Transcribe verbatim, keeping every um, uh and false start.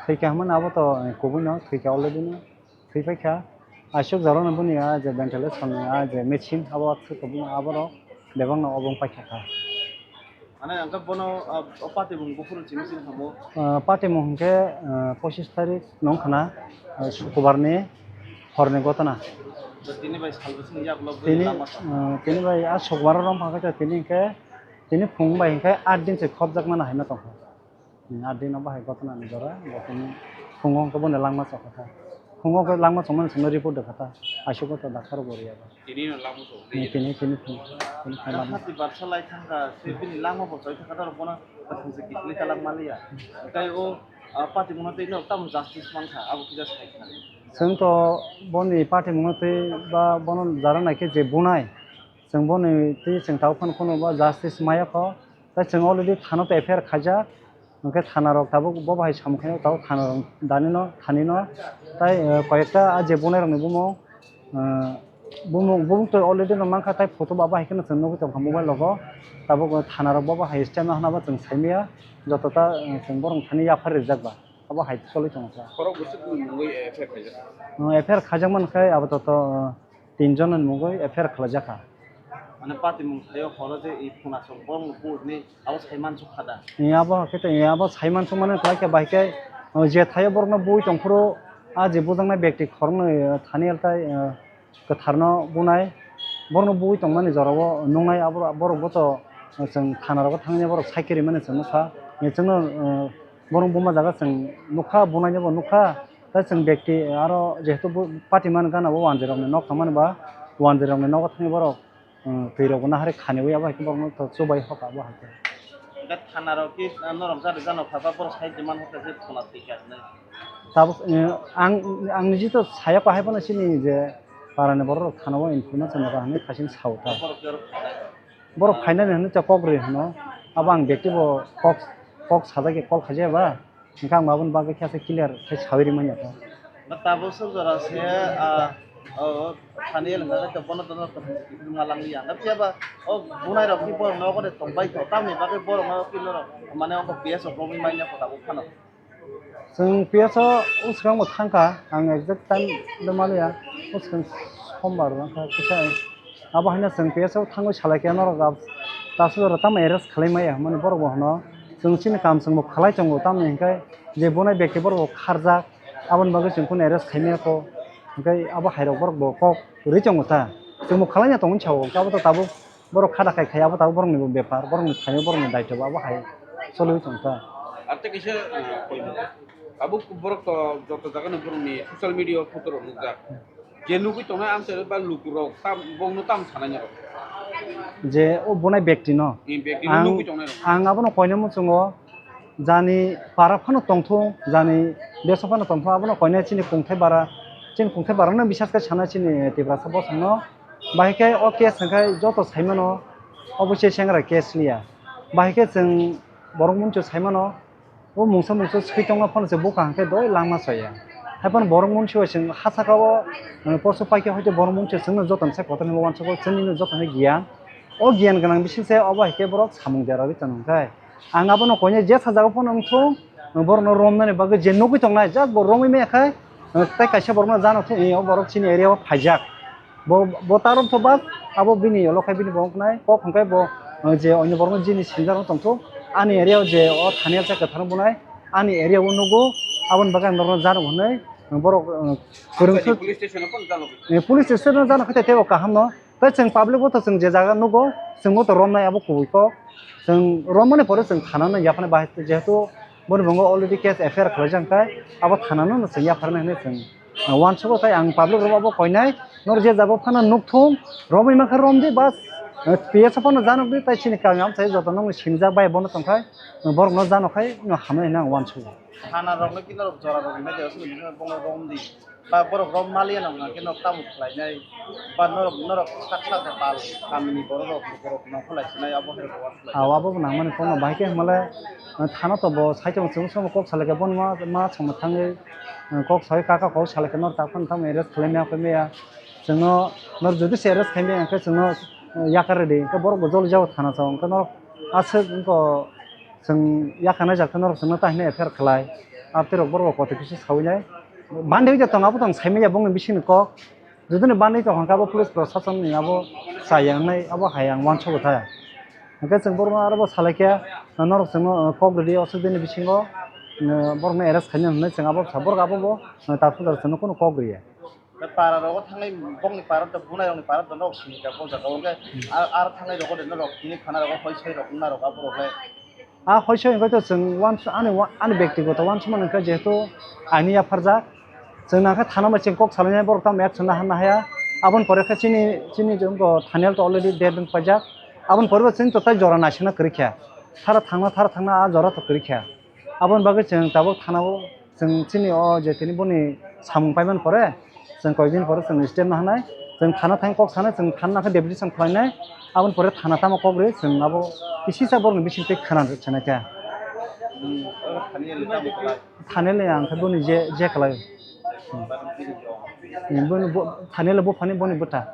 Thwikha hwnmano abo to, eh, kubui no thwikha already no. Thwi paikha. Aswk jorano boni a je ventilation ni a je machine abo aswk abo, aborok bebakno obo wng paikha kha. Mane ang khe bono, ah, o patimung buphuru chini chini thango. Ah, patimung hwnkhe, ah, pochis tarik nung khna, ah, Sukubar ni horni gotona. Tini bai sal bwswk yak lobwi Tini, lama sa. Ah, tini bai a Sukubar o romkha khe tini hwnkhe, tini phung bai hwnkhe aat din se khopjakmano haino tongkha. Hmm, aat din o bahai gotona ni jora, bo tini phungo hwnkhe bono langma chokha kha. Phungo hwnkhe langma chongmani chwngno report rwkha ta, aisuk o to doctor bo riya ba. Tini no langma chok. Hmm, tini, tini phung, tini phung Ang langma. Hati barsa lai thangkha, se bini langma bo choi thangkha, ta bono kasam se kiphilwi ta langma liya. Tei o, ah, patimungno tei no tamo justice mankha, abo kisa sai kha. Chwng to boni patimungno tei ba bono jara naikhe je bunai, chwng boni tei chwng tabuk phano kheno ba justice maya kho. Tei chwng already thana to F I R khaijak. Hwnkhe thana rok tabuk bo bahai samung khaino tabuk thana rok dani no thani no tai, eh, koyekta a je bunai rokni bumung, eh, bumung, bumung to already no mankha tai photo ba bahai kheno chwng nugwi tongkha mobile rogo. Tabuk thana rok bo bahai step no hwnba chwng saimaya joto ta, eh, chwng borok thani yaphar rijak ba abo hai cholwi tongkha. Borok bwswk ni mungwi F I R khaijak? Eh, F I R khaijak mankhe abo to, to, eh, tin jon ni mungwi F I R khlaijak kha. Mane patimung sayo horo je i phunasong borokno buhorni abo saimansuk kha da? Ni abo khe to, ni abo saimansuk mani khlai khe bai khe, o, je thaio borokno bui tongphuru, a je bujaknai bekti khoroknwi, o, thani altai, o, kwtharno bunai, borokno bui tongmani jorao nungnai abo borok bo to, o, chwng thana rogo thangwi borok saikhe rimani chwng nukha. Ni chwngno, o, borok buma jaga chwng nukha, bunaino bo nukha. Tei chwng bekti aro jehetu bo patimani gana bo wanjwi rokni nok tongmani ba wanjwi rokni nogo thangwi borok, um, twi rok bo nahari khaniwi abo hai khe borokno to chubai hoka bo hai khe. Hwnkhe thana rok ki, ah, norok jani jano kha ba borok sai tongmani hoka je phuna twi kha hinwi. Tabuk, eh, ang, ang niji to saya ko hai phano chini je parani borok rok thana o information rwkha hinwi khasing sao ta. Borok ki oro khainai? Borok khainani hinwi to kok rwi hwno. Abo ang bekti bo kok, kok sajagwi call khaijaya ba. Hwnkhe ang aboni bagwi khe ase clear khe sawi rimani ata. Ba tabuk sok jora se, ah, o, thani el hwnkhe bono dono tong ma lang ya. Phiya ba o bunai rok ni borok nogo de tong bai tong. Tamni bagwi borok no ki norok mane o P S o problem mai ya ko tabuk phano. Chwng P S o swkang bo thangkha, ang exact time le maliya. O swkang sombar wngkha kisa. Abo haino chwng P S o thangwi salai khe norok ab-, taso jora tamo arrest khlai maya hwnmani borok bo hwno. Chwng chini kam chwng bo khlai tongo, tamoni hinkhe je bunai bekti borok bo kharjak, aboni bagwi chwng kheno arrest khai maya kho. Hinkhe abo hai rok borok bo kok rwi tongo ta. Chwng bo khlai ya tongo sao, hinkhe abo to tabuk borok khada khai khai, abo tabuk borok ni bo bepar, borok ni thani borok ni daityo bo abo hai choliwi tong ta. Ar tei kisa, eh, koimung. Abo borok to joto jaga ni borok ni social media o photo rok nukjak. Je nugwi tongnai amchai ba lukurok tam, bongno tam sanai norok? Je o bunai bekti no? Ni bekti no ang, nugwi tongnai rok. Ang abono koina muchungo, jani para phano tongthung, jani deso phano tongthung, abono koina chini kungthai bara, chini kungthai bara no bisas khe sana chini Tiprasa bosong no. Bahai khe o case hwnkhe joto saimano, obo se sengra case liya. Bahai khe chwng borok muncho saimano, O mungsa mungsa swi tongma phano se bukha hwnkhe doi langma chaya. Hai phano borok munsi bai chwng ha saka o, eh, poso paikhe hoite borok munsi chwngno joto ni sai kotor hinwi uansukgo, chwngno joto ni giyan. O giyan gwnang bising se obo hai khe borok samung derogwi tong khe. Ang abono koine je sajagao phano wngthung, borokno romnani bagwi je nugwi tongnai, just bo romwi maya khai, eh, tei kaisa borokno jano thung, eh, o borok chini area o phaijak. Bo, bo tarok to bas, abo bini olo khai bini bo wngnai, kok hwnkhe bo, eh, je onyo borokno jini sinjak no tongthok, ani area o je o thani alsa kwthar bunai, ani area o nugo, aboni bagwi ang norokno jano hwnwi, borok, eh, kwrwng Police station o phano jano. Eh, police station o jano khe tei teibo kaham no, tei chwng public bo to chwng je jaga nugo, chwngbo to romnai abo kubui kok, chwng romani pore chwng thana no yaphanai bahai, jehetu boni bo already case F I R khlaijak khe, abo thana no chwng yapharnai hwnwi chwng. Uansukgo tei ang public rok abo koinai, norok je jabo phano nukthung, romwi mankha romdi, bas, eh, P S o phano janokdi, tei chini kami amchai joto nokni sinijak bai bono tongkhai, borokno janokhai no hamnai hinwi ang uansukgo. Thana rokno ki norok jora rok hinmai de, aswk hinmai bono romdi, ba borok rom maliya nang nang khe norok tamo khlainai, ba norok, norok sak sak de pal kamini borok rok, borok nongkhor lai sinai abo hai rok uansuk lai. Aw, abo bo nangmani kokno bahai khe hwnmale, eh, thana to bo saichung chwng chwng kok salai khe bono ma, ma chwngma thangwi. Kok sawi kaka kok salai khe nor tak phano tamo arrest khlai maya khlai maya. Chwngno nor jodi se arrest khai maya khe chwngno, eh, yakar rwdi. Hwnkhe borok bo joli jago thana chao. Hwnkhe nor aswk wngkha chwng yakar nai jak khe norok chwngno tahino F I R khlai. Abtwi rok borok kotoi kisa sawi nai. Bandi oi tong abo tong saimaya bongni bisingni kok. Juduni bandi tong kha abo police prosason ni abo chaya wngnai abo hai ang uansukha. Hwnkhe chwng borokno aro bo salaikha norok chwngno kok rwdi o swkdini bisingo borokno arrest khaina hwnwi chwng abo sa borok abo bo tarpujar chwngno kunu kok rwya. Para rogo thangnai bongni para to bunai rokni para to nok sini ka bo jaga o ke ar thangnai rogo de norok tini khana rogo hoi sai rok na rok abo rok le. A hoiso hwnkhe to chwng uans-, ani wa-, ani bektigoto uansukmani hwnkhe jehetu aini yapharjak, chwng nangkhe thana bai chwng kok salainai borok tamo action la hanna haya. Aboni pore khe chini, chini jongbo Thaniel to already dead wng paijak. Aboni pore bo chwng totai jora naisingna kwrwi kha. Thara thangna, thara thangna a jora to kwrwi kha. Aboni bagwi chwng tabuk thana o Chwng chini o je tini boni samung paimani pore, chwng koidin pore chwng step no hanai, chwng thana thang kok sanai, chwng thana khe deputation khlainai, aboni pore thana tamo kok rwi chwng abo kisisa borokni bising twi khna rwchana khe. Thani le ang khe boni je, je kwlai. Boni bo, thani le buphani boni bwtha.